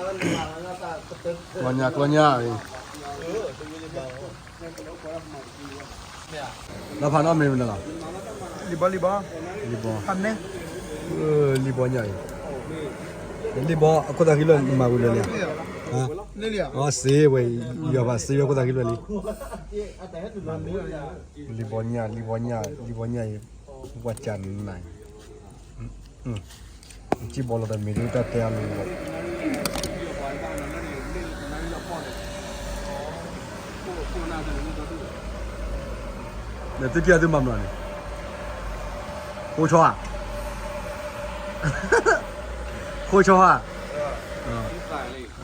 ကျီညၣ် ကျီညၣ်အံၤ, လီၤဖးနီတမံၤမနုၤလီၤ, လံၣ်ဘီ လံၣ်ဘီ, လံၣ်ဘီ, လံၣ်ဘီညၣ်အံၤ, လံၣ်ဘီအခိၣ်သးဃံလၢနမၤဝံၤလၢာ်လံဧါ, စ့ဝဲ, ယီၤဘၣ်စ့ဝဲခိၣ်သးဃံလၢာ်လံ, လံၣ်ဘီညၣ် လံၣ်ဘီညၣ် လံၣ်ဘီညၣ်အံၤ, ပှၤကနၤအံၤ ကံၣ်ဘီလီၤတမံၤဒ်တၢ်တဲအါမံၤလီၤ, ဒီးသုထံၣ်အသုမၤမနုၤန့ၣ်, ဃိဆီဧါ, ဃိဆီဧါ,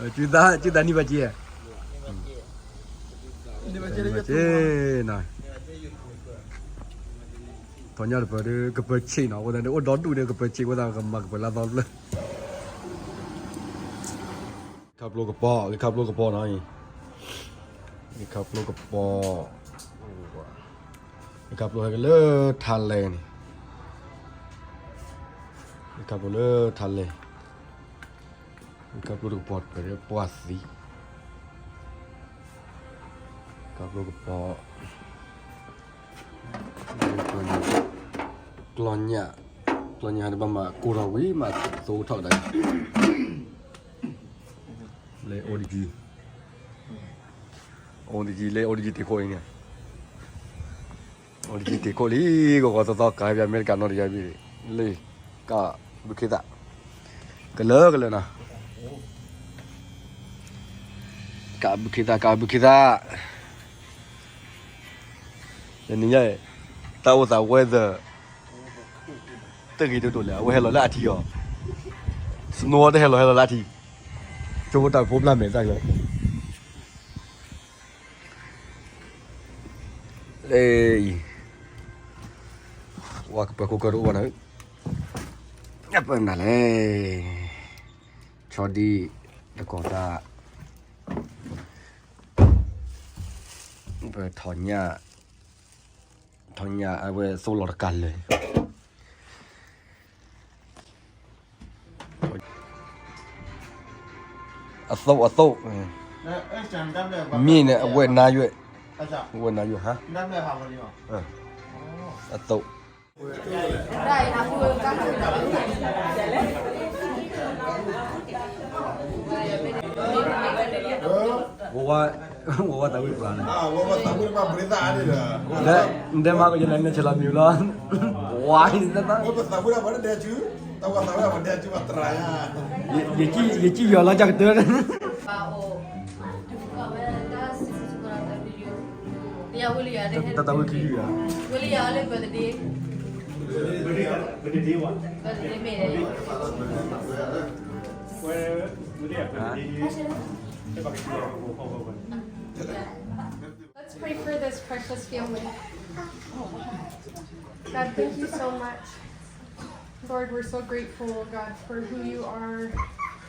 ကၠူသးနံၣ်ဘၣ်က့, နံၣ်ဘၣ်က့နီၤ ထီၣ်ညၣ်တပၢၤဒီး ကပၢၤဆံးနီၤ, အဃိသတးန့ၣ် အိၣ်ဒီဒူၣ်ဒီး ကပၢၤဆံးအဃိသတး ကမၤကပၢၤလၢအသီတဖျၢၣ်, ခးပျိကပီၤ ဂ့ၤခးပျိကပီၤနီၤ, ဂ့ၤခးပျိကပီၤ, ဂ့ၤခးပျိဟဲက့ၤလၢထးလဲၣ်န့ၣ်, ဂ့ၤခးပျိလၢထးလဲၣ်, ဂ့ၤခးပျိတကပီၤတပၢၤဒီးပှၢ်သံ, ခးပျိကပီၤ ကျီညၣ်, ကျီညၣ်တဘၣ်မၤကိၢ်ထီၣ်ဝံၤမးသိထီၣ်ကဒါက့ၤ, လဲၤအိၣ်တယံၤ, အိၣ်တယံၤ လဲၤအိၣ်တယံၤတ့ၢ်ခိၣ်အံၤန့ၣ်, အိၣ်တယံၤတ့ၢ်ခိၣ်လံ, ဂီၤဂီၤသီသီကးဘၣ်အမဲရကၤနီတယံၤဘၣ်, လၢ ကးဘုခ့သၣ်, ကလၢကလၢနီၤ, ကးဘုခ့သၣ် ကးဘုခ့သၣ် ယနံၤညါအံၤ တၢ်အိၣ်သး weather တဂ့ၤတဒိၣ်လဲၣ်, အဝဲဟဲလီၤလၢအထံအီၤ, snow တဟဲလီၤ ဟဲလီၤလၢအထံ, ကၠိဖိတၢ်ဖိပျၢ်မဲာ်တၢ်ကျၢၤ, လၢအံၤ ဝါကပၢၤခိၣ်ကၢၢ်တအိၣ်ဘၣ်နီၤ, ပၢၢ်နၤလဲၣ်, ဆီဒံၣ် တကီၤသၣ် ပထီၣ်ညၣ်, ထီၣ်ညၣ်အဝဲသိလီၤတကးလၢာ်, အသိး အသိး, မ့ၢ်န့ၣ် အဝဲၢ်နါယွဲၢ်, အဝဲၢ်နါယွဲၢ်ဟါ, အသိး ဝဝ ဝဝ သးဝံၣ်ပှၤန့ၣ်, နတဲမၤကယလဲၣ် နဆဲးလီၤမံၤလီၤ, ဝါ, ယကံၣ်ယီၤလီၤကကတၢၢ်, တၢ်တၢ်ဝံၣ်ခံယုၢ်ဧါ, ဝဲ Let's pray for this precious family. God, thank you so much. Lord, we're so grateful, God, for who you are,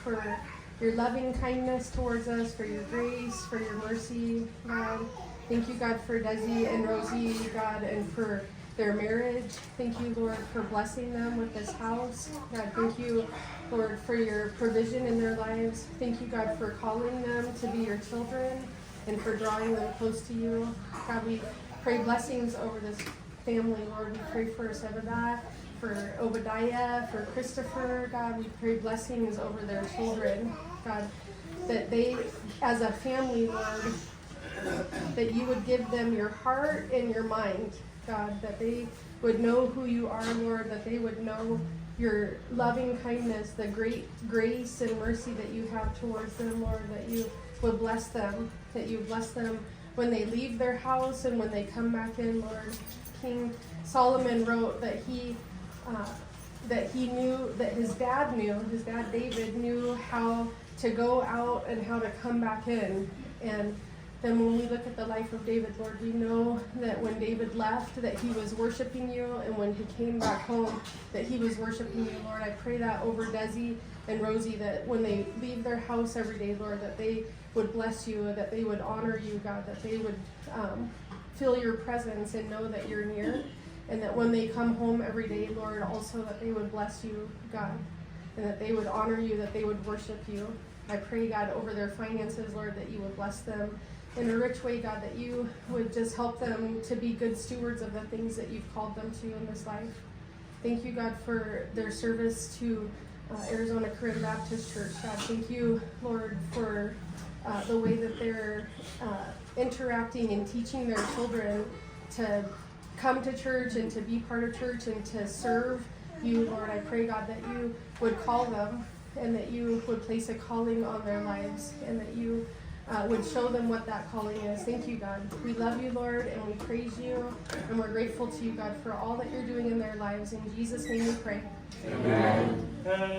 for your loving kindness towards us, for your grace, for your mercy, God. Thank you, God, for Desi and Rosie, God, and for their marriage. Thank you, Lord, for blessing them with this house. God, thank you, Lord, for your provision in their lives. Thank you, God, for calling them to be your children and for drawing them close to you. God, we pray blessings over this family, Lord. We pray for Sebada, for Obadiah, for Christopher. God, we pray blessings over their children. God, that they, as a family, Lord, that you would give them your heart and your mind, God, that they would know who you are, Lord, that they would know your loving kindness, the great grace and mercy that you have towards them, Lord, that you would bless them, that you bless them when they leave their house and when they come back in, Lord. King Solomon wrote that he uh, that he knew, that his dad knew, his dad David knew how to go out and how to come back in. And then when we look at the life of David, Lord, we know that when David left, that he was worshiping you, and when he came back home, that he was worshiping you, Lord. I pray that over Desi and Rosie, that when they leave their house every day, Lord, that they would bless you, that they would honor you, God, that they would um, feel your presence and know that you're near. And that when they come home every day, Lord, also that they would bless you, God, and that they would honor you, that they would worship you. I pray, God, over their finances, Lord, that you would bless them in a rich way, God, that you would just help them to be good stewards of the things that you've called them to in this life. Thank you, God, for their service to uh, Arizona Karen Baptist Church. God, thank you, Lord, for uh, the way that they're uh, interacting and teaching their children to come to church and to be part of church and to serve you, Lord. I pray, God, that you would call them and that you would place a calling on their lives and that you uh, would show them what that calling is. Thank you, God. We love you, Lord, and we praise you, and we're grateful to you, God, for all that you're doing in their lives. In Jesus' name we pray. Amen. Amen.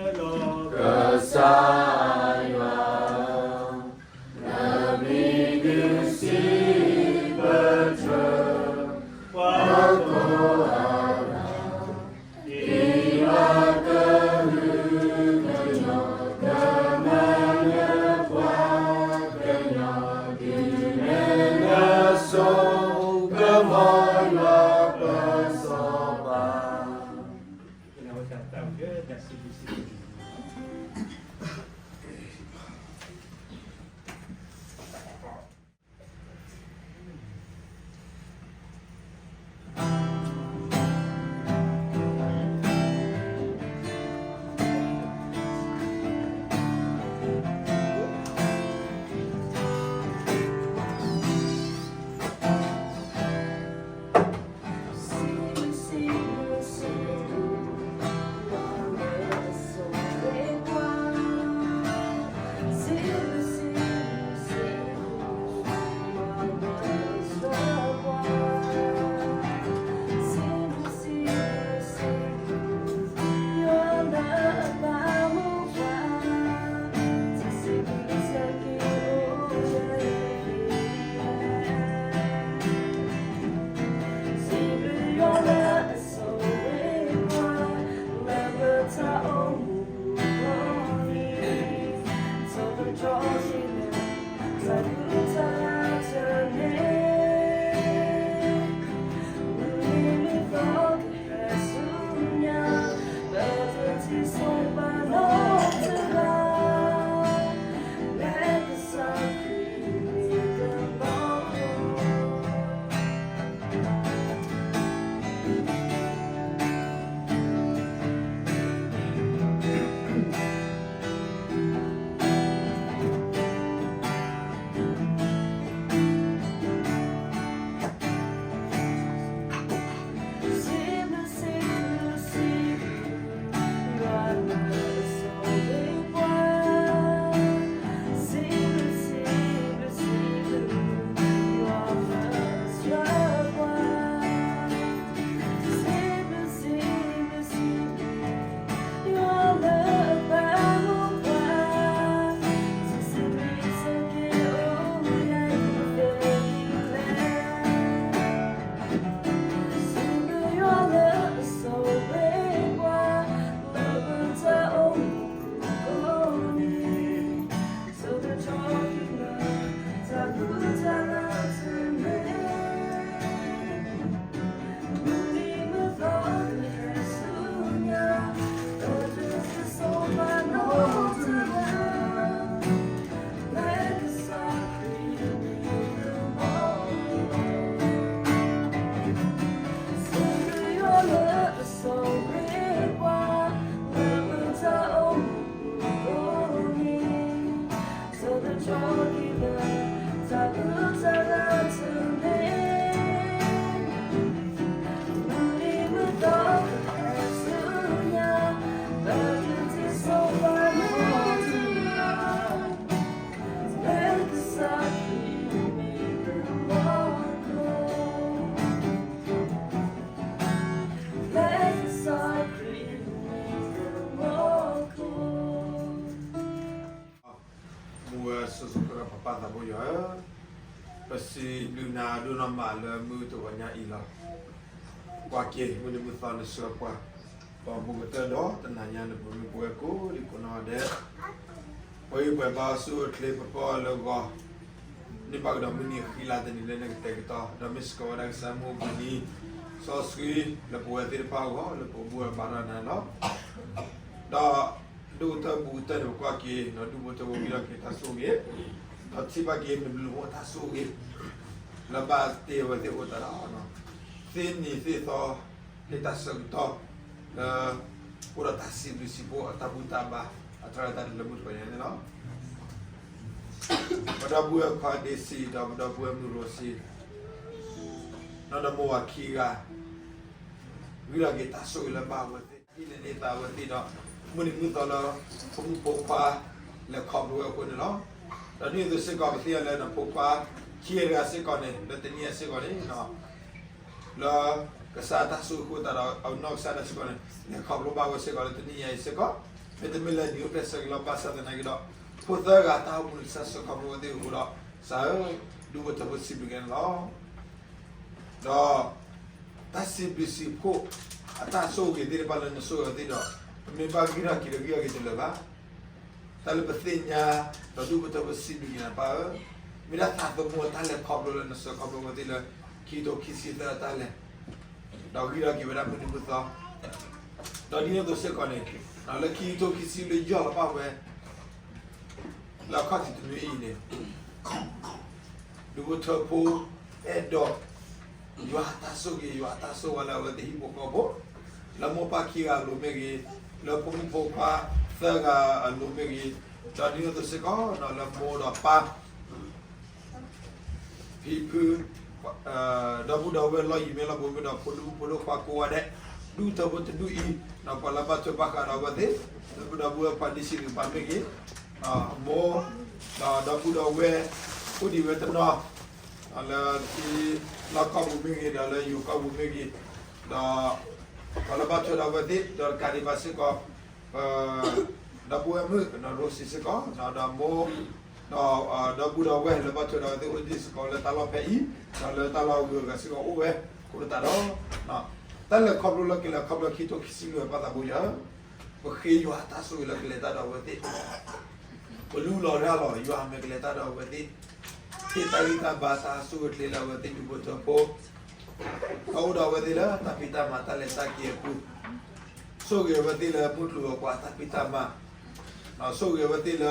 Kesian,မူဝဲစိၤစိၤဃၣ်ဃၣ် ပၢ်ပၢ်သးဘိယွၤဧၢ, ပစံးဘျုးနၤဒိၣ်နီၢ်မးလၢမုၢ်တဂီၤညါအံၤလီၤ. ကွၢ်က့ၤ မုၢ်နံၤမုၢ်သီနဆှၢပှၤ, ပှၤဘူးကတၢၢ်ဒီးတနၤညါ နပမ့ၢ်ပဝဲကိးဒံကိးနီၢ်ဒဲး, ပှၤအံၤပှဲၤဘါဆူၣ်အိၣ်ချ့ ပပၢၢ်အီၤလၢဂီၤ, န့ၢ်ဘၣ်ကဒီးမုၢ်နံၤအဃံလၤတနံၤလၢနကတဲာ်ကတီၤ, ဒီးမ့ၢ်စ့ၢ်ကီးဝဲဒၣ်ကစၢ်မုၢ်အပူၤနံၤ, စီဆှံလၢပဝဲသ့ၣ်တဖၣ်အဂီၢ် လၢပအိၣ်ဘူးအဘါထီၣ်နၤလီၤ. ဒီး ဒိၣ်ကတၢၢ်ပူၤကတၢၢ်န့ၣ် ပကွၢ်က့ၤ ဒူၣ်ဖိထၢဖိဝံၤထီၣ်က့ၤတၢ်ဆိၣ်ဂ့ၤ, ဒီးထံၣ်ဘၣ်က့ၤမုၢ်ဘျုးဖိအတၢ်ဆိၣ်ဂ့ၤ လၢဘၣ်တ့အဝဲသ့ၣ်အိၣ်တၢ်ဒီး သ့န့ၢ်သ့ၣ်သီ ဟ့ၣ်တၢ်ဆၢကတီၢ် လၢ အိၣ်ဒီးတၢ်စံးဘျုးစံးဖှိၣ်အတၢ်ဘူၣ်တၢ်ဘါ အတၢ်ရဲၣ်တၢ်ကျဲၤလၢမုၢ်တနံၤညါန့ၣ်လီၤ. ပဒီပုၢ်ဝဲၢ်ခွါဒ့စံး ဒီးပဒီပုၢ်ဝဲၢ်မုၣ်ရိစံ နီၢ်ဒီမိၢ်ဝၤခံဂၤ ဂံၢ်ထီၣ်က့ၤတၢ်ဆိၣ်ဂ့ၤလၢဘၣ်အဝဲသ့ၣ် ဟံးန့ၢ်သးအဝဲသ့ၣ်ဒီး မုၢ်နံၤမုၢ်သီလၢ ဖိမုၣ်ဖိခွါ လဲၤခီဖျိဝဲအဃိန့ၣ်လီၤ. ဒီးဒ်န့ၣ်အသိးစ့ၢ်ကီး ပသ့ၣ်ညါလၢ ဖိခွါခံဂၤတဂၤစ့ၢ်ကီးန့ၣ် လၢတနံၤညါစ့ၢ်ကီးန့ၣ် လၢ ကစၢ်တၢ်ဆိၣ်ဂ့ၤဃိသတးဒီး အနီၢ်ကစၢ်ဒၣ်စ့ၢ်ကီးန့ၣ် လဲၤခီဖျိဘၣ်ဝဲစ့ၢ်ကီးလၢတနံၤညါအံၤစ့ၢ်ကီး, မ့တမ့ၢ်လၢနံၤအိၣ်ဖျဲၣ်ဆၢက့ၤလီၤဘၣ်ဆၣ်သနာ်က့ဒီး ဖိသၢဂၤတၢ်အိၣ်မူန့ၣ် ကစၢ်စၢဃီဖျိဝဲသ့ၣ်အဃိဒီး ကစၢ်ဧၢ, ဒူၣ်ဖိထၢဖိစံးဘျုးက့ၤန့ၣ်လီၤ. ဒီး တၢ်စံးဘျုးစံးဖှိၣ် အတၢ်ဆိၣ်ဂ့ၤသ့ၣ်တဖၣ်လၢနဆိၣ်ဂ့ၤအီၤသ့ၣ်ဒီး ပမ့ၢ်ဘၣ်ဂံၢ်ထီၣ်က့ၤဒီးဂံၢ်ထီၣ်က့ၤတလၢာ်ဘၣ်. တၢ်လၢပသ့ၣ်ညါ ဒီးဒူၣ်ဖိထၢဖိစံးဘျုးက့ၤနၤပၢ်ဧၢ, မ့ၢ်ဒၣ်သးသမူအတၢ်လဲၤခီဖျိလၢနစၢဃီဖျိဝဲသ့ၣ်လၢ ခံကထိခံဆံသၢအတၢ်လဲၤ ဒီးဂံၢ်ထီၣ်က့ၤဝဲဒၣ်မုၢ်နံၤမုၢ်သီ, ဒီးဒ်န့ၣ်အသိးစ့ၢ်ကီးန့ၣ် လၢခံကထိခံဆံလွံၢ်ယီၢ်လီၤဘၣ်ဝဲ လၢအခီၣ်ထံးတနွံအံၤန့ၣ် ဒူၣ်ဖိထၢဖိ အဲၣ်ဒိး ယွၤအတၢ်ဆိၣ်ဂ့ၤ ယွၤအတၢ်ဆိၣ်ဝါလၢအဝဲသ့ၣ်ဟံၣ်ဖိဃီဖိ, လၢမိၢ်ပၢ်ခံဂၤအလိၤမ့ၢ်ဂ့ၤ, လၢဖိမုၣ်ဖိခွါသၢဂၤအလိၤမ့ၢ်ဂ့ၤ, ဒီးဒ်န့ၣ်အသိးစ့ၢ်ကီး လၢမိၢ်ဒီးပၢ် ဖံဖု ဒီပုၢ်ဒီဝဲၢ်လီၢ်ယံၤမ့ၢ်လီၢ်ဘူးမ့ၢ်ဒီး ဖိဒူဖိဒိၣ်ခွါကိးဂၤဒဲး, ဒူၣ်ထၢဖိတဒူၣ်အံၤ ပှၤလၢဘၣ်ထွဲဘၣ်ဃးဒီးအဝဲသ့ၣ်, ဒီပုၢ်ဒီဝဲၢ်ခွါဒ့စံးဒုးပာ်မ့ၢ်ဂ့ၤ, မိၢ် ဒီးဒီပုၢ်ဒီဝဲၢ် အိၣ်ဒံးဝဲတနီၤ လၢထံလီၢ်ကီၢ်ပူၤမ့ၢ်ဂ့ၤ ဒီးလၢယိၤကီၢ်ပူၤမ့ၢ်ဂ့ၤ, ဒီး ပှၤလၢဘၣ်ထွဲဒီးအဝဲသ့ၣ် ဒီးတကးဒံးဘၣ်စ့ၢ်ကီး ပ ဒီပုၢ်ဝဲၢ်မုၣ် ရိစံစ့ၢ်ကီး ဒီးမိၢ် ဒီး ဒီပုၢ်ဒီဝဲၢ်လၢဘၣ်ထွဲဒီးအဝဲသ့ၣ်အိၣ်ဒံးစ့ၢ်ကီးလၢတၢ်လီၢ်ဖဲအံၤ ဒီးလၢတၢ်လီၢ်အဂုၤအဂၤစ့ၢ်ကီးအိၣ်ဝဲအဃိသတးဒီး တၢ်လဲၤခီဖျိလၢကလဲၤခီဖျိခံကထိခံဆံလွံၢ်ပၢ်သးဘိယွၤဧၢ, ပဃ့ယွၤအတၢ်ဆိၣ်ဂ့ၤလၢကလဲၤတၢ်ဒီးအဝဲသ့ၣ်, ပလူလီၤရၢ်လီၤ ယွၤမ့ၢ်ကလဲၤတၢ်ဒီးအဝဲသ့ၣ်, ဟ့ၣ်တၢ်ဂံၢ်တၢ်ဘါတၢ်ဆိၣ်ဂ့ၤချ့လၢအဝဲသ့ၣ်ဒူၣ်ဖိထၢဖိ ဒီးအိၣ်ဒီးအဝဲသ့ၣ်လၢတၢ်ဖံးတၢ်မၤတၢ်လဲၤတၢ်က့ၤအပူၤ, ဆိၣ်ဂ့ၤအဝဲသ့ၣ်လၢမုၢ်ကျိၤဝဲၤကွာ်တၢ်ဖံးတၢ်မၤ, ဒီးဆိၣ်ဂ့ၤအဝဲသ့ၣ်လၢ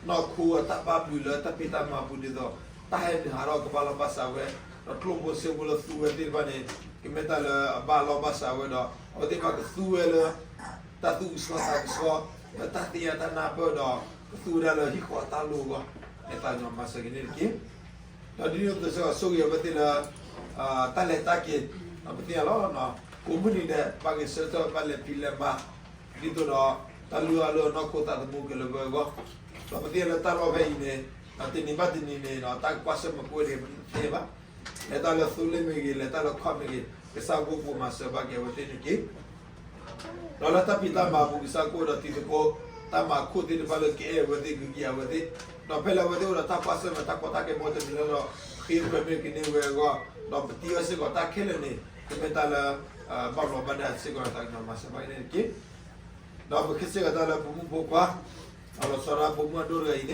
နီၢ်ခိအတၢ်ဘၣ်ဘျုးလၢတၢ်ဖံးတၢ်မၤအပူၤဒ်သိး တၢ်ဟဲနုာ်ဟးထီၣ်ကဘၣ်လီၤဘၣ်စးဝဲ, ဒီးကျိၣ်ဖိစ့ဖိလၢသူဝဲသ့ၣ်တဖၣ်န့ၣ် ကမ့ၢ်တၢ်လၢအဘၣ်လီၤဘၣ်စးဝဲဒီး အဝဲသ့ၣ်တဖၣ်ကသူဝဲလၢ တၢ်သူၣ်ကဆှီသးကဆှီ လၢတၢ်သ့ၣ်ညါတၢ်နၢ်ပၢၢ်ဒီး ကသူဝဲဒၣ်လၢဟံၣ်ဃီအတၢ်လိၤအဂီၢ်, မ့ၢ်သးကညီၤမၤစၢၤက့ၤန့ၣ်တက့ၢ်. ဒီးဒ်န့ၣ်အသိးစ့ၢ်ကီး ဆိၣ်ဂ့ၤအဝဲသ့ၣ်လၢ တၢ်လဲၤတၢ်က့ၤ, ဒီးပသ့ၣ်ညါလီၤ, ကိးမုၢ်နံၤဒဲး ဘၣ်ဂဲၤဆၢထၢၣ် ဘၣ်လဲၤဖံးလဲၤမၤ, ဒ်သိးဒီး တၢ်လုၢ်အီၣ်လုၢ်အီနီၢ်ခိသးသမူကလၢၤဘၢအဂီၢ်, ဒီးပသ့ၣ်ညါလၢတၢ်လီၢ်ဖဲအံၤန့ၣ် တနံၤဘၣ်တနံၤန့ၣ်ဒီး တၢ်ကွၢ်ဆၢၣ်မဲာ်ကိးဂၤဒဲး ပသ့ၣ်ညါဘၣ်, လဲၤတၢ်လၢသိလ့ၣ်မ့ၢ်ဂ့ၤ လဲၤတၢ်လၢခီၣ်မ့ၢ်ဂ့ၤ ကစၢ်ကအိၣ်မၤစၢၤဘၣ်က့ၤအဝဲသ့ၣ်န့ၣ်တက့ၢ်. ဒီးလၢတၢ်ဖံးတၢ်မၤအပူၤ ကစၢ်ကအိၣ်ဒီးတံၤသကိး တၢ်မၤခိၣ်သ့ၣ်တဖၣ်လၢကအဲၣ်အဝဲသ့ၣ် ဂုာ်က့ၤအဝဲသ့ၣ်, ဒီးဖဲလၢအဝဲသ့ၣ်အိၣ်ဒီးတၢ်ကွၢ်ဆၢၣ်မဲာ် တၢ်ကီတၢ်ခဲဘီတနံၤလၢဒီး ဃ့ခွဲးမ့ၢ်ကန့ၢ်ဝဲအဂီၢ်, ဒီးပတံၤအီၤစ့ၢ်ကီးတၢ်ခဲလၢာ်န့ၣ် ကမ့ၢ်တၢ်လၢ ဘၣ်ဘျီးဘၣ်ဒါစ့ၢ်ကီး သးကညီၤမၤစၢၤဘၣ်က့ၤန့ၣ်တက့ၢ်. ဒီးပဃ့စ့ၢ်ကီးတၢ်လၢဖိမုၣ်ဖိခွါ, ဒီးလီၤဆီဒၣ်ဖိမုၣ်အဒိၣ်တဂၤအံၤန့ၣ်, ဒီ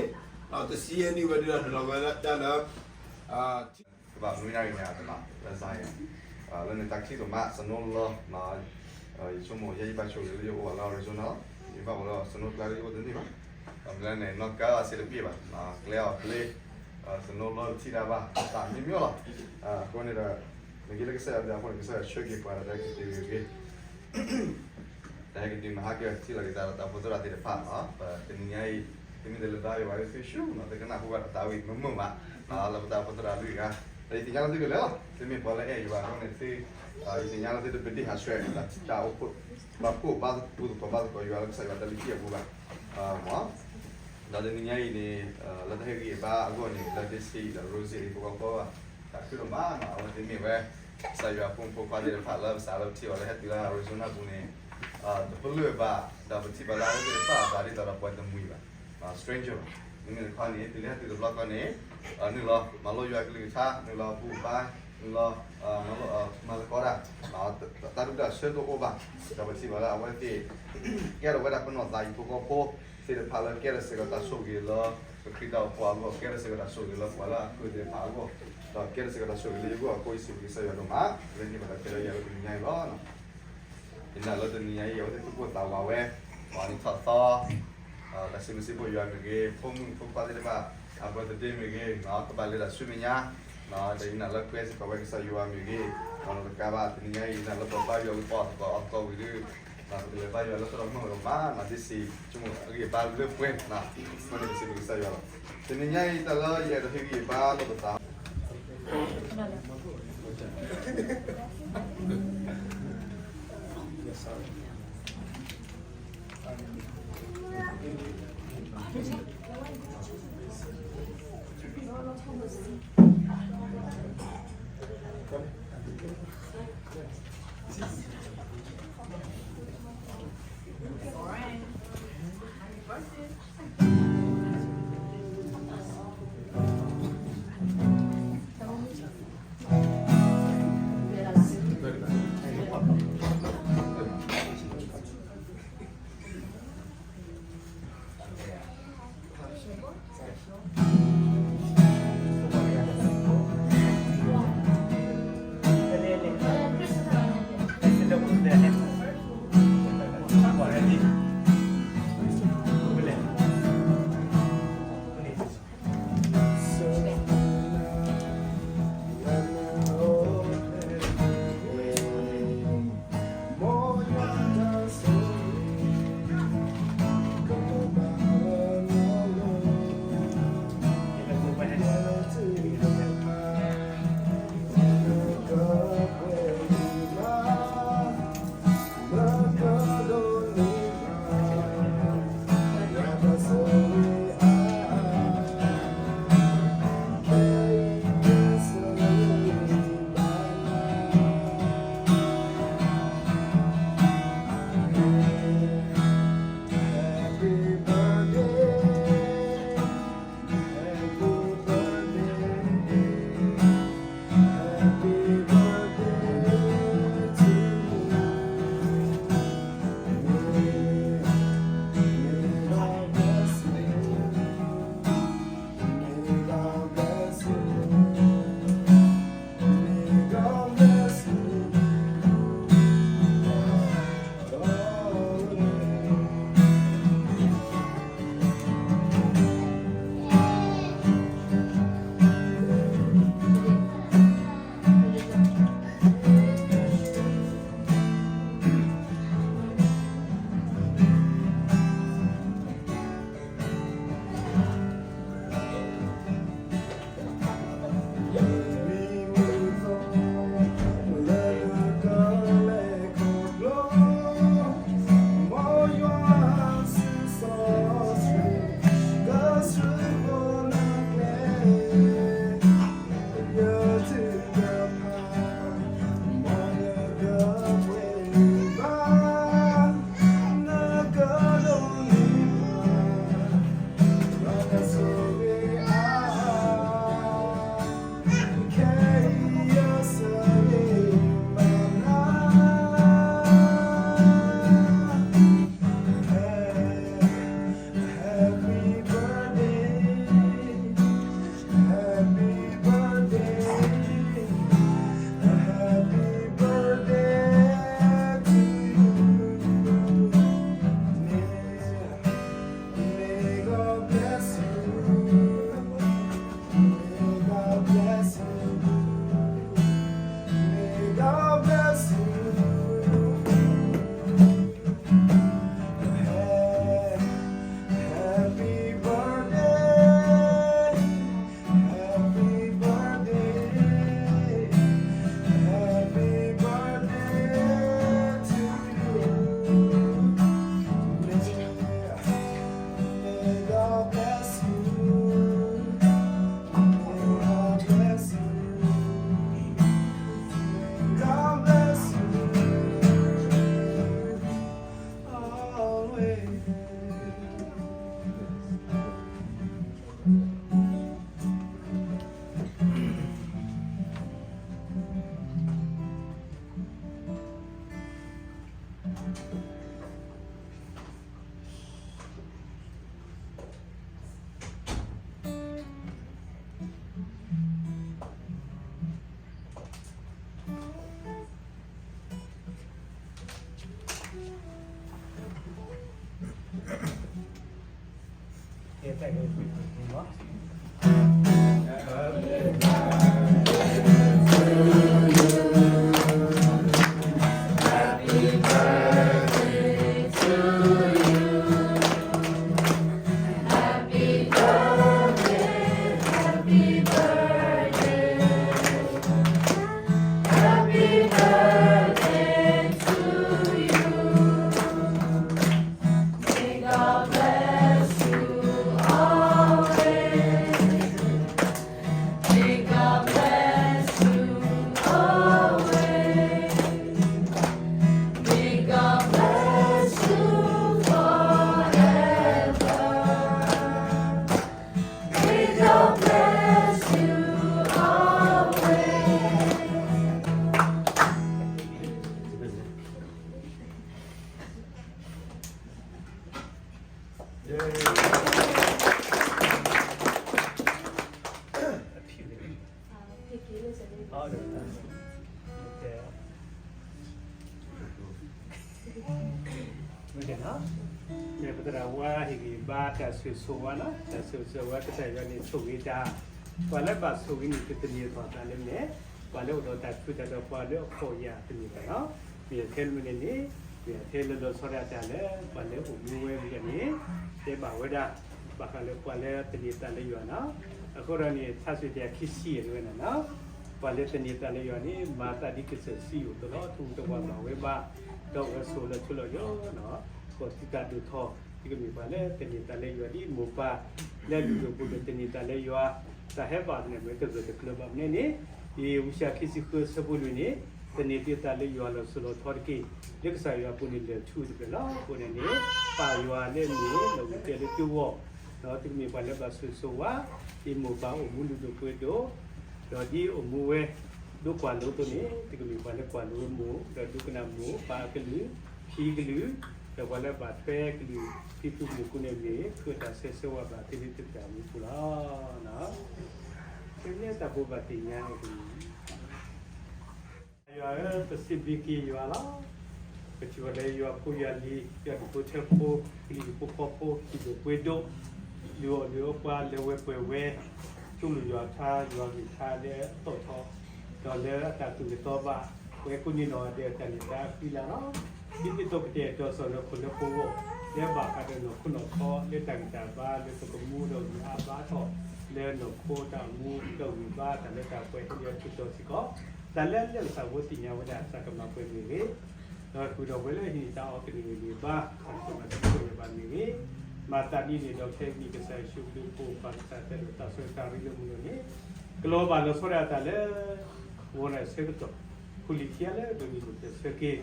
းတဆံယဲၢ်နံၣ်ဝဲဒၣ်ဒီး နုာ်လီၤဝဲဒၣ်လၢ ကဘၣ်မနုၤညါက့ၤညါတမး လၢ Zion လၢနတၢ်ခံးဒိၣ်မး snow လီၤ, ယဆိကမိၣ် ယဲယဘၣ်ဆိၣ်ဂ့ၤလၢယအိၣ်ဘၣ်လၢ Arizona လီၤ, ယဘၣ်အိၣ်လၢ snow ကျါလၢယအိၣ်တန့ၢ်ဘၣ်, ဒီးမ့ၢ်လၢန့ၣ် နီၢ်ကါစ့တဘ့ၣ်ဘၣ်, ကျဲအီၤဘျ့, snow လီၤတထံၣ်တၢ်ဘၣ် သးမံမံလီၤ, အဃိန့ၣ်ဒီး နက့ၤလၢကစၢ်ယွၤအပူၤန့ၣ် ကစၢ်ယွၤဆှၢက့ၤပှၤဒီးတၢ်ကတၢၢ်ဂ့ၤဂ့ၤ တၢ်ဟဲက့ၤတုၤမဟါက့ၤ ထံၣ်လီၤက့ၤသးဒီးတၢ်အိၣ်ဖှိၣ်သရၣ်သ့ၣ်တဖၣ်လီၤ, ပတနံၤညါအံၤ သုမ့ၢ်တလဲၤဘါယွၤလၢသုဆူၣ်နီၤ သုကနၢ်ဟူဘၣ်ဒီးသးဝံၣ်မုာ်မုာ်ဘၣ်, လၢပတၢ်အိၣ်ဖှိၣ်သရၣ်လွံၢ်ဂၤ, ဒီးယသ့ၣ်ညါလၢသုကလဲၤလီၤ, သုမ့ၢ်ပှၤလၢအဲၣ်ယွၤအဃိန့ၣ်သု, ယသ့ၣ်ညါလၢသုတပဒ့ၣ်ဟးဆှဲး တၢ်အိၣ်ဖှိၣ် ဘၣ်ဖှိၣ်ဘၣ်ပူၤသကိးဘၣ်သကိးယွၤလၢကစၢ်ယွၤတၢ်လုၢ်ဟံၣ်အပူၤဘၣ်, မ် ဒီးတနံၤညါအံၤန့ၣ် လၢတၢ်ဟ့ၣ်ဂံၢ်ဘါအဂီၢ်န့ၣ် လၢဒ့စ့ဒီး Rosie အံၤ ပဂီၢ်ပီၢ်ဘၣ်, တၢ်ခုၣ်ဒိၣ်မးနီၤ အဝဲသ့ၣ်မ့ၢ်ဝဲ ကစၢ်ယွၤအဖိမုၣ်ဖိခွါသ့ၣ်တဖၣ်လၢပစးလၢပထံၣ်အီၤလၢဟဲတုၤလၢ Arizona ပူၤန့ၣ်, တပလၢၢ်ဘၣ်, ဒီးပထံၣ်ဘၣ်လၢအဝဲသ့ၣ်တဖၣ်အသးဒ်သိးဒီးပှၤတမှံၤဘၣ်, stranger ဘၣ်, မ့မ့ၢ်တခီန့ၣ် တုၤလၢဟဲတုၤတဘျီဃီန့ၣ်, နုာ်လီၤမၤလိယွၤကလုၢ်ကထါ, နုာ်လီၤဘူၣ်ဘါ, နုာ်လီၤ မၤလိမၤသကိးတၢ်, တၢ်ဒူၣ်တၢ်ဆၢတအိၣ်ဘၣ်, ဒီးပထံၣ်ဘၣ်လၢအဝဲသ့ၣ် ကဲထီၣ်ဝဲဒၣ်ပနီၢ်သးဟံၣ်ဖိဃီဖိသ့ၣ်တဖၣ်လၢကဲထီၣ်စ့ၢ်ကီးတၢ်ဆိၣ်ဂ့ၤလၢ ပခရံာ်တၢ်အိၣ်ဖှိၣ်အဂီၢ်, ကဲထီၣ်စ့ၢ်ကီးတၢ်ဆိၣ်ဂ့ၤလၢပှၤလၢအဃုာ်သ့ၣ်တဖၣ်အဂီၢ်, ဒီးကဲထီၣ်စ့ၢ်ကီးတၢ်ဆိၣ်ဂ့ၤလၢယဂီၢ်အဃိ ယစံးဘျုးကစၢ်ယွၤဒိၣ်မး, လၢန့ၢ်ဘၣ်တၢ်ခဲလၢာ်ယၤလၢတနံၤညါအံၤလီၤ. ယနာ်လၢတနံၤညါအံၤ အဝဲသ့ၣ်သူၣ်ကိၢ်သးဝးဝဲ, ပှၤနံၣ်ထီၣ်သီ, တၢ်စံးဘျုးစံးဖှိၣ်ယွၤမ့ၢ်ဂ့ၤ, ဖိမုၣ်ဖိခွါသ့ၣ်တဖၣ် အ birthday မ့ၢ်ဂ့ၤ, ကဘၣ်လဲၤတၢ်ဆူမဲာ်ညါ, ဒီးယနာ်လၢပှဲၤစ့ၢ်ကီးဝဲကစၢ်ယွၤမ့ၢ်ဂ့ၤ, ဒီးတကးဘၣ် တနံၤညါအံၤ ယနာ်လၢပဘါယွၤလၢပှၤသကိးအသကိးဝံၤဒီး ပကလဲၤဘါယွၤလၢသရိာ်မုၢ်ဒီးမၤနၤဒ်စံး ဆိကမိၣ်အဂံၢ်အဘါလၢပှဲၤ, မ့ၢ်န့ၣ်ပစံးဘျုးကစၢ်ယွၤလီၤ. တနံၤညါအံၤ တၢ်လၢယအဲၣ်ဒိးဟ့ၣ်ဂံၢ်ဟ့ၣ်ဘါလိာ်ပသး ပသရၣ်ဝါဟ့ၣ်ဂံၢ်ဘါတၢ်ဆိၣ်ဂ့ၤဆိၣ်ဝါလီၤ. တၢ်ဆိၣ်ဂ့ၤဆိၣ်ဝါ ကစၢ်ယွၤန့ၣ်ဆိၣ်ဂ့ၤတၢ်, ပှၤလၢဘၣ်ဆိၣ်ဂ့ၤန့ၣ်တသန့ၤအသီၣ်သးလၢမဲာ်, ပှၤလၢအိၣ်ဒီးတၢ်ထုးတၢ်ဒီးပှၤလၢအဖှီၣ်ယာ်သန့ၤတၢ်လီၤ. မ့ၢ်ထဲမနုၤန့ၣ်, မ့ၢ်ထဲလၢလီၤဆီဒၣ်တၢ်လၢ ပှၤလၢအိၣ်မူဝဲဝံၤဒၣ်န့ၣ်, တဲဘၣ်ဝဲဒၣ်, ဘၣ်ဃးလၢပှၤလၢသန့ၤသးလၢယွၤလီၤ. အဃိဒီးန့ၣ် ထါစံးတၢ်ခံဆံယဲၢ်ဝဲန့ၣ်လီၤ. ပှၤလၢသန့ၤသးလၢယွၤန့ၣ် မၤသးဒ်ကစၢၢ်စံယိၣ်အသိးလီၤ. ထူတဝၤဘၣ်ဝဲဘၣ်, ဒီးအဝဲဆိးလီၤဆိးလီၤယိာ်လီၤ. ကီၢ်သူတၢ်ဒိၣ်ထီၣ်, ဒ်ကမ့ၢ်ပှၤလၢသန့ၤသးလၢယွၤဒ်မိၢ်ပၢ်လၢအလုၢ်ဒိၣ်ပှ့ၤဒိၣ်သန့ၤသးလၢယွၤ, တၢ်ဟဲဘၣ်သ့ၣ်န့ၣ် မ့ၢ်တဂၢၢ်တကျၢၤဘၣ်မနုၤန့ၣ်, ယဝံယၡါယၤခံဆံဃုဆၢဖိလွံၢ်န့ၣ်, သန့ၤသုသးလၢယွၤလီၤစိၤလီၤထီတက့ၢ်. လၢကစၢ်ယွၤအပူၤန့ၣ်လၢာ်ထူတဖျၢၣ်လီၤ. အဃိန့ၣ်န့ၣ်, ပၢ်ယွၤလၢအမ့ၢ်လီၤဝံၤတဲလၢသုဂီၢ်, ဒီးသုကမ့ၢ်ပှၤလၢဘၣ်ဆိၣ်ဂ့ၤဆိၣ်ဝါ, ဒ်မိၢ်ပၢ်အိၣ်မူလုၢ်ဒိၣ်ပှ့ၤဒိၣ်, ဒီးဒ်အိၣ်မူဝဲ ဒိကွၢ်လိအသိးန့ၣ်, သုကမ့ၢ်ပှၤလၢကွၢ်လိမိၢ်, ဒီးဒိကနၣ်မိၢ်ပၢ်အကလုၢ်, ခံကလုၢ်, ဒီးပှၤလၢဘၣ်ထွဲကလုၢ်, ဖံဖုကလုၢ်ကိးန့ၣ်မ့ၢ် ဖုတၢ်ဆၢဂ့ၤဆၢဝါဘၣ်သုလၢသုတၢ်မူပူၤလီၤ. ဖဲန့ၣ်တၢ်ဖိဘၣ်သ့ၣ်ညါန့ၣ်တမံၤ ယွၤဧၢ, ပစံးဘျုးက့ၤယွၤလီၤ. ပထံၣ်ဘၣ်လၢယွၤဖိယွၤလံၤ, ယွၤဒူၣ်ဖိထၢဖိ, ကလံၤဒူၣ်ဖိဃီဖိ, လုၢ်ဒိၣ်ပှ့ၤဒိၣ်, လုၢ်အီၣ်လုၢ်အီပှၤ လဲၤဝဲပှဲၤဝဲ, ကၠိလူၢ်ယွၤထါ, ယွၤဂံၢ်ထါလၢအသီၣ်ထီ, ဒီးလၢအတၢ်သူၣ်ကသီဘၣ်, ပဝဲကိးန့ၣ်ဒီးဒဲးတၢ်န့ၣ်တၢ်အဃံလၤလီၤ. ဒ်သိးကတဲာ်ကတီၤစီၤလၢခိၣ်လၢပဂီၢ်, လၢဘၣ်ဃးဒီးနီၢ်ခိနီၢ်ခီ, လၢတၢ်ဂံၢ်တၢ်ဘါ, လၢပကမူဒီးဂံၢ်အါဘါထီၣ်, လၢနီၢ်ခိတၢ်မူ, ဒီးဂံၢ်ဘါတၢ်လၢတၢ်ပှဲၤဟဲလၢအထူးတီၤစ့ၢ်ကီး, တၢ်လၢလၢကစၢ်ဖိသ့ၣ်ညါဝဲဒၣ် တၢ်ကမၤပှဲၤမ့ၢ်ဂ့ၤ, ဒီးဃုာ်ဒီးပှၤလၢဟံးန့ၢ်တၢ်အီၣ်ကန့ၢ်ဂံၢ်ဘါ, တၢ်ကမၤတၢ်ပှဲၤဘၣ်မ့ၢ်ဂ့ၤ, မၤသးဒ်န့ၣ်ဒီးဖဲန့ၣ်ကစၢ်ယ့ၣ်ၡူးခရံာ်ဖိပၢ်ကစၢ်တဲဒီးတၢ်ဆၢကတီၢ်ရ့လိာ်မုာ်လိာ်န့ၣ်, ကလီၤဘၣ်လီၤဆီဒၣ်တၢ်လၢ ဂီၤနံၤဆၢကတီၢ်, ခူၣ်လံၤခံဂၤလၢဒိးန့ၢ်ဘၣ်တၢ်ဆၢက့ၤ,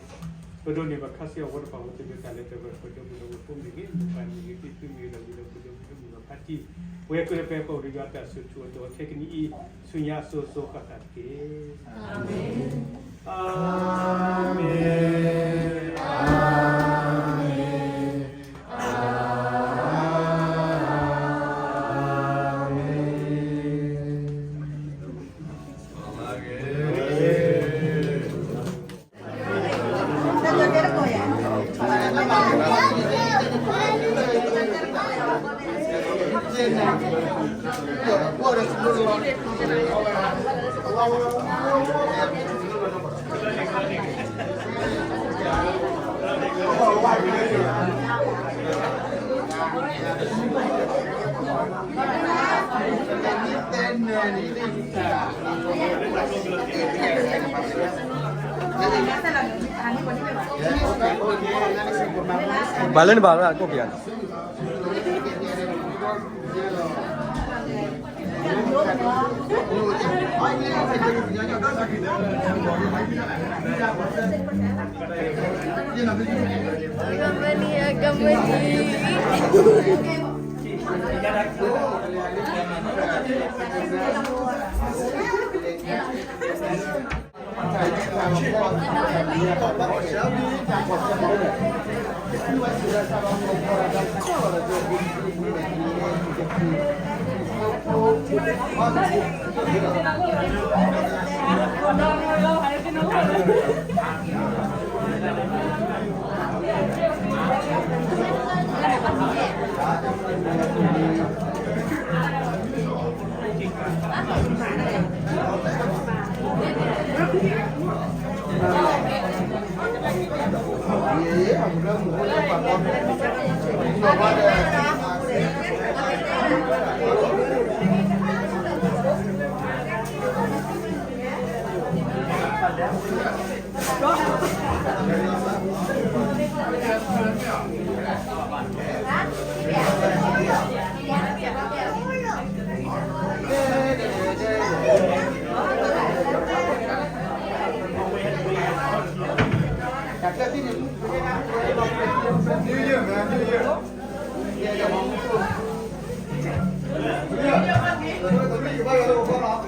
ပဒိးန့ၢ်ဘၣ်ခါဆူအဝဲတဖၣ်ဝဲသ့ၣ်လၢတၢ်လၢတၢ်ပှဲၤ ပှၤဒီပုၢ်ဒီဝဲၢ်ဖိမ့ၢ်ဂ့ၤ, မိၢ်ပၢ်မ့ၢ်ဂ့ၤ, ဖံဖုမ့ၢ်ဂ့ၤ, ဒီးဝံၤဒီးဖိဒိၣ်မုၣ်ဒီးဖါတံၢ်, ပဝဲကိးဂၤဒဲးပဝဲဒၣ်ယွၤတၢ်ဆိၣ်ထူအတီၤထဲကနံၣ်အံၤ, ဆူညါအစိၤစိၤဃၣ်ဃၣ်တက့ၢ်. အၤမ့ၣ်, အၤမ့ၣ်, အၤမ့ၣ်. ဘၣ်လၢနဘၣ်လၢကိၣ်ကယၤန့ၣ် Company, company. အံၤ YouTube လီၤ ဝဲဒၣ်ခဲလီၤ.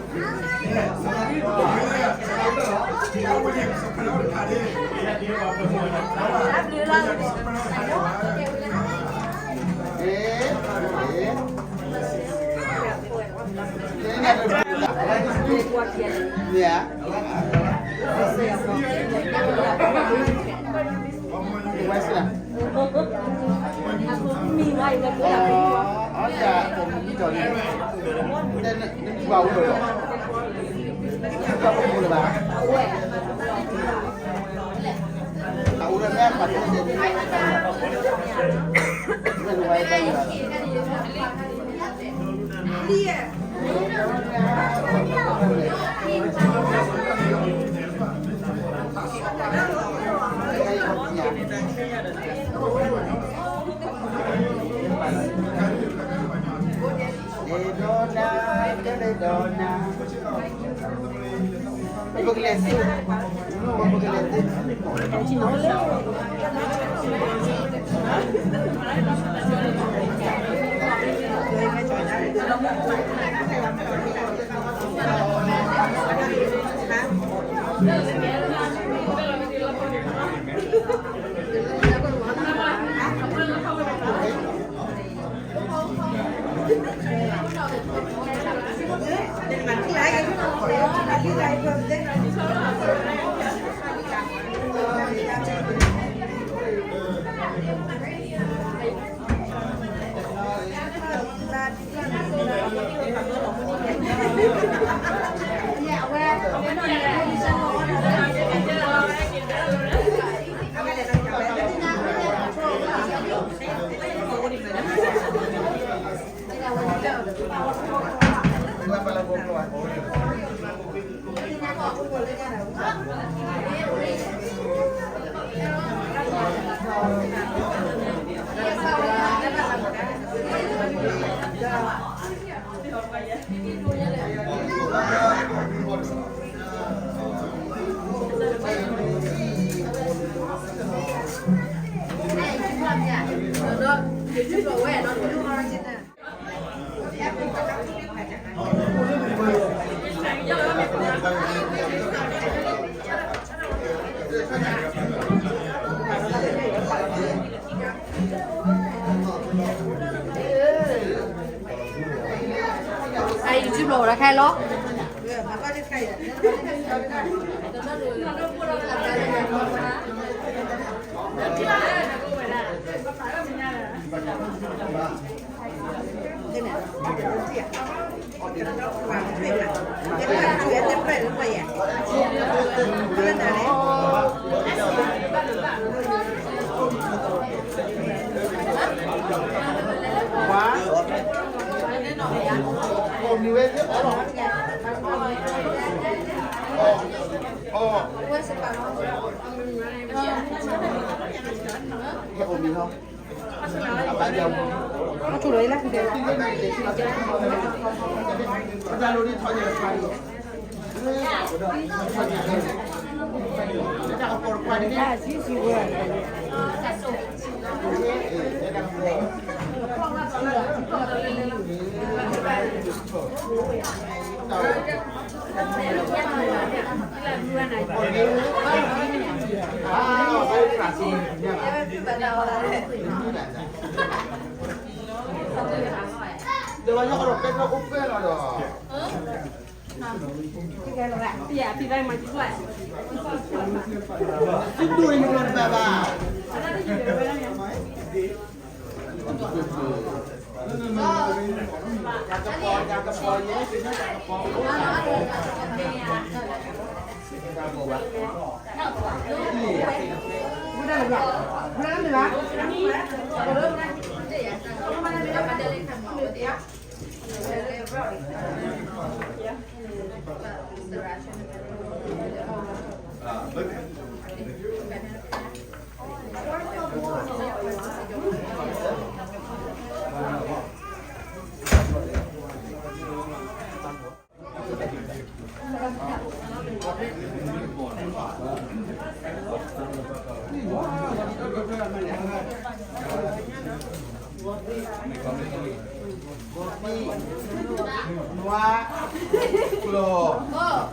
ဝါ ကျိၤ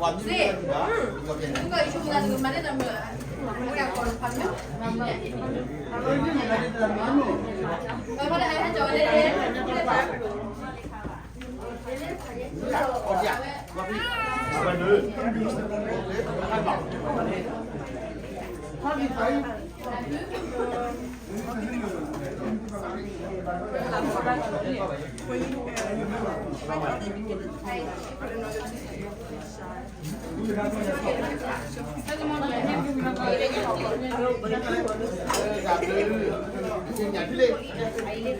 ဝါ မ့ၢ်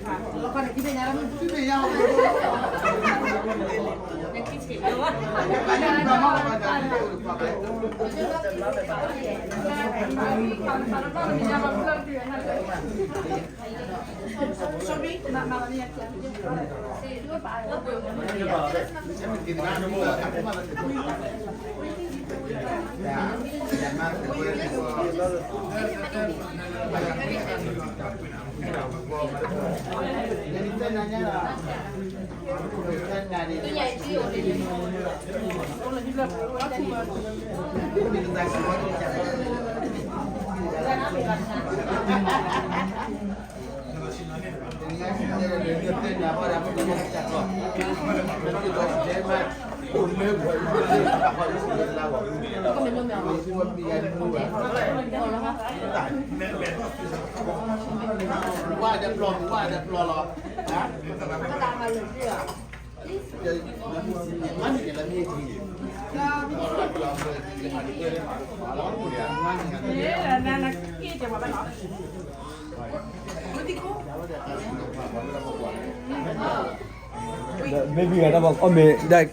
မ့ၢ်ဘံဂၤတၢ်ဘၣ် အီၣ်မ့ၤဒၣ်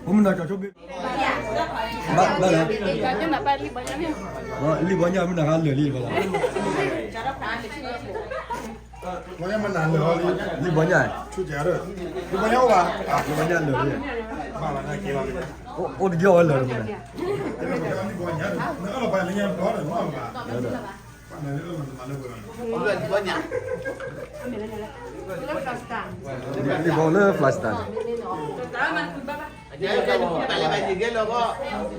ဖိမနၤကၠီဆိဘ့ၣ် ဘၣ်လၢ လံၣ်ဘီညၣ် မ့ၢ်နၤဟးလၢာ်လံဘၣ်လီၤ လံၣ်ဘီညၣ် လံၣ်ဘီညၣ်လၢာ်လံ အိၣ်တက့ၢ်အီၤဝဲလၢာ်လံ လံၣ်ဘီလၢ Flagstaff န့ၣ် လံၣ်ဘီလၢ Flagstaff န့ၣ် အီၣ်လံ အီၣ်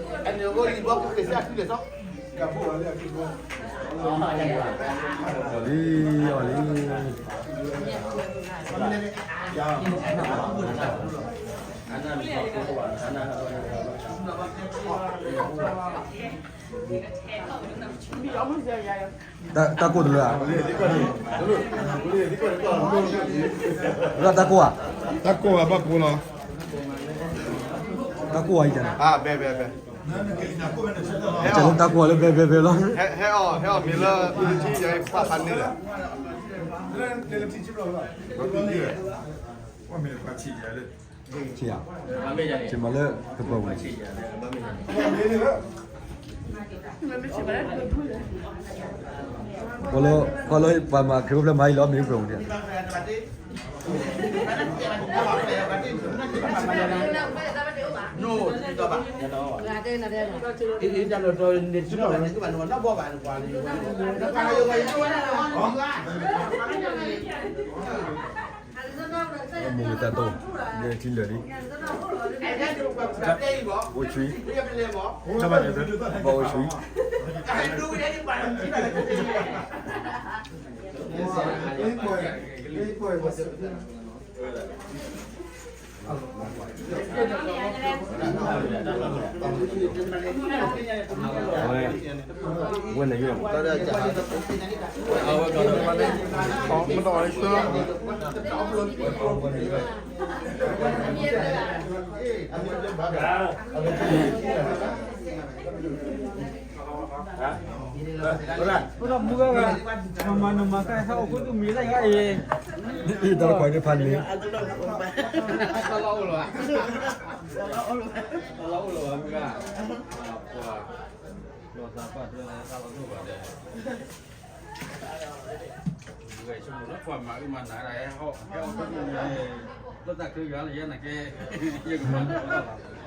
လံ တၢ်ကိၢ်တလၢဧါ, လၢတၢ်ကိၢ်ဧါ, တၢ်ကိၢ်ဧါ ဘၣ်ကိၢ်လီၤ, တၢ်ကိၢ်ဧါ, တၢ်ကိၢ်ဧါလၢ ဘဲဘဲဘဲ လီၤ, ဟဲအီၣ် ဟဲအီၣ်မ့ၤလၢ ထံယဲပှၤဖးန့ၣ်လၢ ထံယဲ ထံမၤလၢကပၤဝဲ ကွၢ်လၢ ကွၢ်လၢပှၤမၤခရံာ်အိၣ်ဖျဲၣ်မၤအံၤလီၤ မ့ၢ်အိၣ်ဖျဲၣ်အိၣ်ဒံး, မ့ၢ်တၢ်တိၢ် ဒီးထံလၢာ်လံ, အိၣ်ဆှံ, ဘၣ်အိၣ်ဆှံ, ဝဲန့ၣ်ယိၣ် မ့ၢ်တအီၣ်လၢဆှၢ မ့ၢ်တအီၣ်လၢဆှၢ မၤနမၤကဲဟဲအိၣ်ခိၣ်သူၣ်မံၤလၢယဂၤအံၤ, အံၤတၢ်တခွါန့ၣ်ဖးန့ၣ်, လၢတၢ်ချၢဂၤလၢယဲနာ်က့ ယကမၤနၢၤလီၤ